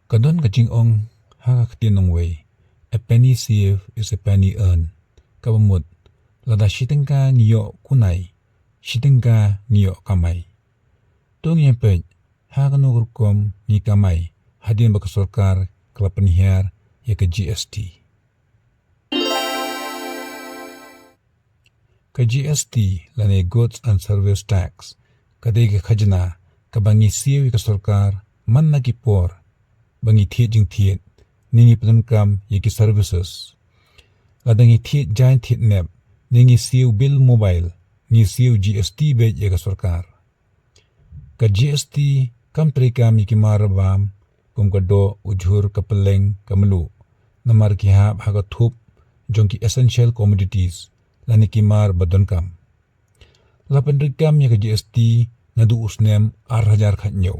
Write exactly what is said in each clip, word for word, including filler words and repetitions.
Ka don ka jingong ha ka ktien nongwei, "A penny saved is a penny earned." Kaba mut, lada shi tyngka ngi ïoh kunai, shi tyngka ngi ïoh kamai. To ngin ïa peit ha kano ka rukom ngi kamai hadien ba ka sorkar ka la pynhiar ïa ka G S T. Ka G S T lane Goods and Service Tax ka dei ka khajna kaba ngi siew ïa ka sorkar man la ki por ba ngi thied jingthied ne ngi pyndonkam ïa ki services. Lada ngi thied jaiñ thied nep ne ngi siew bill mobile, ngi siew G S T beit ïa ka sorkar. Ka G S T kam treikam ïa ki mar bam kum ka doh, u jhur, ka pylleng, ka mluh, namar ki hap ha ka thup jong ki essential commodities lane ki mar ba donkam. La pyntreikam ïa ka G S T naduh u snem ar hajar khathynñiew.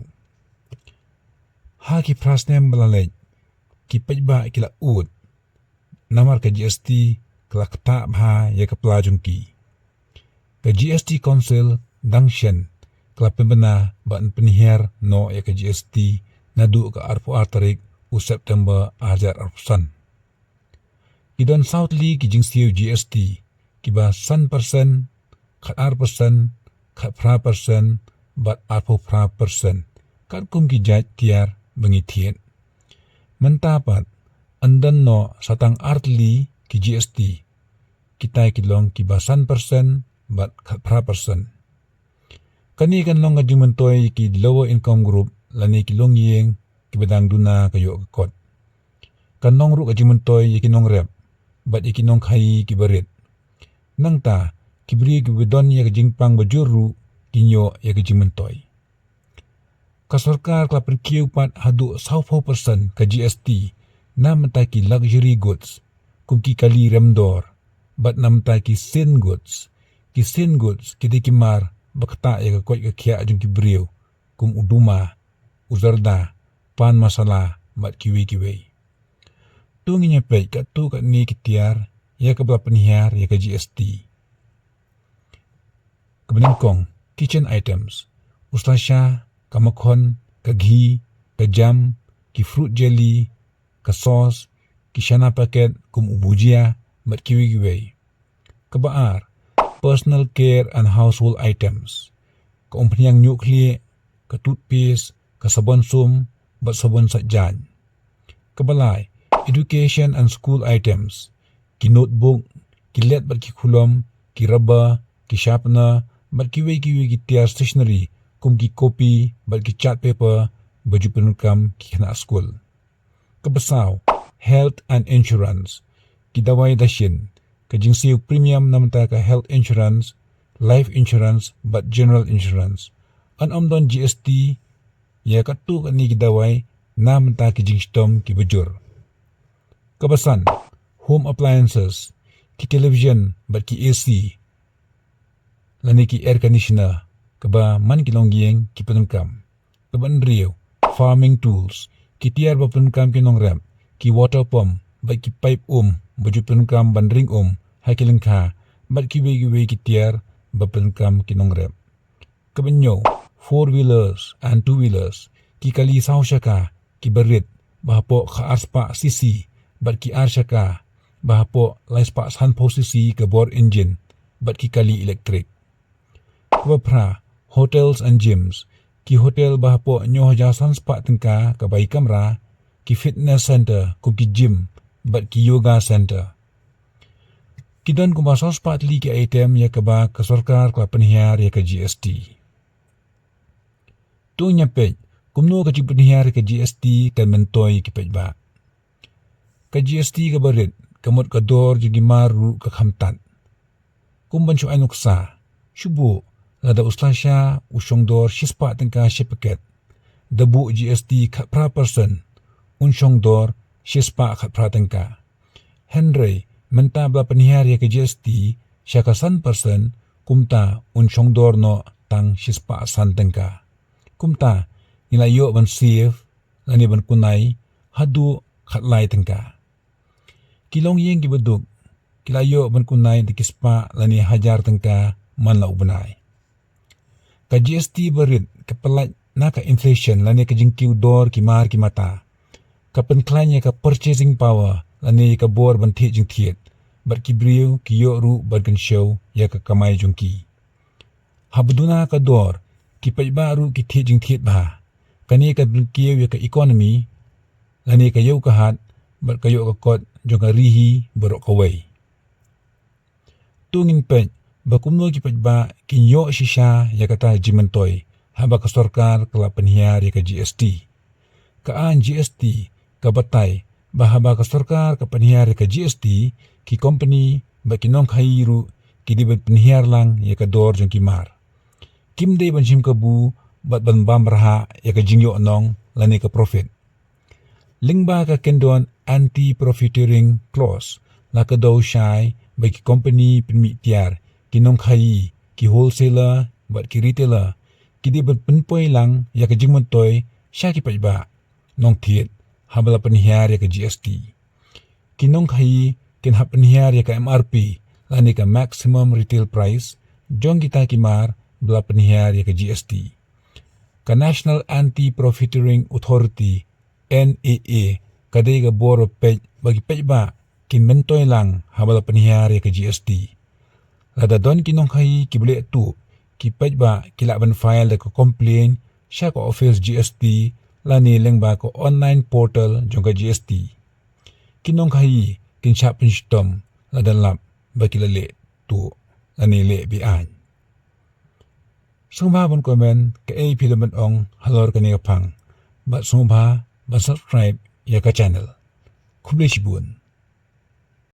Ha ki phra snem ba la leit, ki paidbah ki la ud namar ka G S T ka la ktah bha ïa ka pla jong ki. Ka G S T Council dang shen ka la pynbna ban pynhiar noh ïa ka G S T naduh ka arphew ar tarik u September ar hajar arphew san. Ki don saw tylli ki jingsiew G S T, kiba san percent, khat ar percent, khat phra percent, bad arphew phra percent, katkum ki jait tiar ba ngi thied. Mynta pat, yn don noh sa tang ar tylli ki G S T, kita ki long kiba san percent bad khat phra percent. Kane kan long ka jingmyntoi ïa ki lower income group lane ki longïing kiba dang duna ka ïoh ka kot. Kan long ruh ka jingmyntoi ïa ki nongrep bad ïa ki nongkhaïi kiba rit. Nangta, ki briew kiba don ïa ka jingpang ba jur ruh kin ïoh ïa ka jingmyntoi. Ka sorkar ka la pynkiew pat haduh sawphew percent ka G S T na bynta ki luxury goods, kum ki kali remdor, bad na bynta ki sin goods. Ki sin goods ki dei ki mar ba ktah ïa ka koit ka khiah jong ki briew, kum u duma, u zarda, pan masala, bad kiwei kiwei. To ngin ïa peit katto katne ki tiar ïa kaba la pynhiar ïa ka G S T. Kaba nyngkong, kitchen items. U slasha, ka makhon, ka ghee, ka jam, ki fruit jelly, ka sauce, ki shana packet kum u bhujia, bad kiwei kiwei. Kaba ar, personal care and household items. Ka umphniang ñiuh khlieh, ka toothpaste, ka sabon sum, bad sabon sait jaiñ. Kaba lai, education and school items. Ki notebook, ki let bad ki khulom, ki rubber, ki sharpener, bad kiwei kiwei ki tiar stationery, kum ki copy, bad ki chart paper, ba ju pyndonkam ki khynnah skul. Kaba saw, health and insurance. Ki dawai dashin, ka jingsiew premium na bynta ka health insurance, life insurance, bad general insurance. Yn ym don G S T ïa katto katne ki dawai na bynta ki jingshitom kiba jur. Kaba san, home appliances, ki television bad ki A C, lane ki air conditioner, kaba man ki longïing ki pyndonkam. Kaba hynriew, farming tools, ki tiar ba pyndonkam ki nongrep, ki water pump, bad ki paip um ba ju pyndonkam ban ring um ha ki lyngkha, bad kiwei kiwei ki tiar ba pyndonkam ki nongrep. Kaba hynñiew, four wheelers and two wheelers, ki kali saw shaka kiba rit ba hapoh kha ar spah C C, bad ki ar shaka ba hapoh lai spah sanphew C C ka bor engine, bad ki kali electric. Kaba phra, hotels and gyms, ki hotel ba hapoh hynñiew hajar san spah tyngka ka bai kamra, ki fitness center kum ki gym, bad ki yoga center. Ki don kumba saw spah tylli ki item ïa kaba ka sorkar ka la pynhiar ïa ka G S T. To ngin ïa peit kumno ka jingpynhiar ïa ka G S T kan myntoi ïa ki paidbah. Ka G S T kaba rit ka mut ka dor jong ki mar ruh ka kham tad. Kum ban shu ai nuksa, shu buh, lada u slasha u shong dor shispah tyngka shi paket, da buh G S T khatphra percent, un shong dor shispah khatphra tyngka. Hynrei mynta ba la pynhiar ïa ka G S T sha ka san percent, kumta un shong dor noh tang shispah san tyngka. Kumta ngi la ïoh ban save lane ban kunai haduh khatlai tyngka. Ki longïing kiba duk ki la ïoh ban kunai da ki spah lane hajar tyngka man la u bnai. Ka G S T ba rit ka pyllait na ka inflation lane ka jingkiew dor ki mar ki mata. Ka pynkhlaiñ ïa ka purchasing power lane ïa ka bor ban thied jingthied, bad ki briew ki ïoh ruh ban kynshew ïa ka kamai jong ki. Haba duna ka dor, ki paidbah ruh ki thied jingthied bha. Kane ka pynkiew ïa ka economy lane ka ïew ka hat bad ka ïoh ka kot jong ka ri hi baroh kawei. To ngin peit ba kumno ki paidbah kin ïoh shisha ïa kata ka jingmyntoi haba ka sorkar ka la pynhiar ïa ka G S T. Ka aiñ G S T ka batai ba haba ka sorkar ka pynhiar ïa ka G S T, ki kompani bad ki nongkhaïi ruh ki dei ban pynhiar lang ïa ka dor jong ki mar. Kim dei ban shim kabu bad ban bam rhah ïa ka jingïoh nong lane ka profit. Lyngba ka kyndon anti-profiteering clause, la ka daw shai ba ki kompani pynmih tiar, ki nongkhaïi, ki wholesaler bad ki retailer ki dei ban pynpoi lang ïa ka jingmyntoi sha ki paidbah nongthied haba la pynhiar ïa ka G S T. Ki nongkhaïi kin hap pynhiar ïa ka M R P lane ka maximum retail price jong kita ki mar ba la pynhiar ïa ka G S T. Ka National Anti-Profiteering Authority, N A A, ka dei ka bor ba peit ba ki paidbah kin myntoi lang haba la pynhiar ïa ka G S T. Lada don ki nongkhaïi kiba leh tuh, ki paidbah ki lah ban file da ka complaint sha ka office G S T lane lyngba ka online portal jong ka G S T. Ki nongkhaïi kin shah pynshitom lada lap ba ki la leh tuh lane leh be-aiñ. Sngewbha ban comment kaei phi la ban ong halor kane ka phang, bad sngewbha ban subscribe ïa ka channel. Khublei shibun.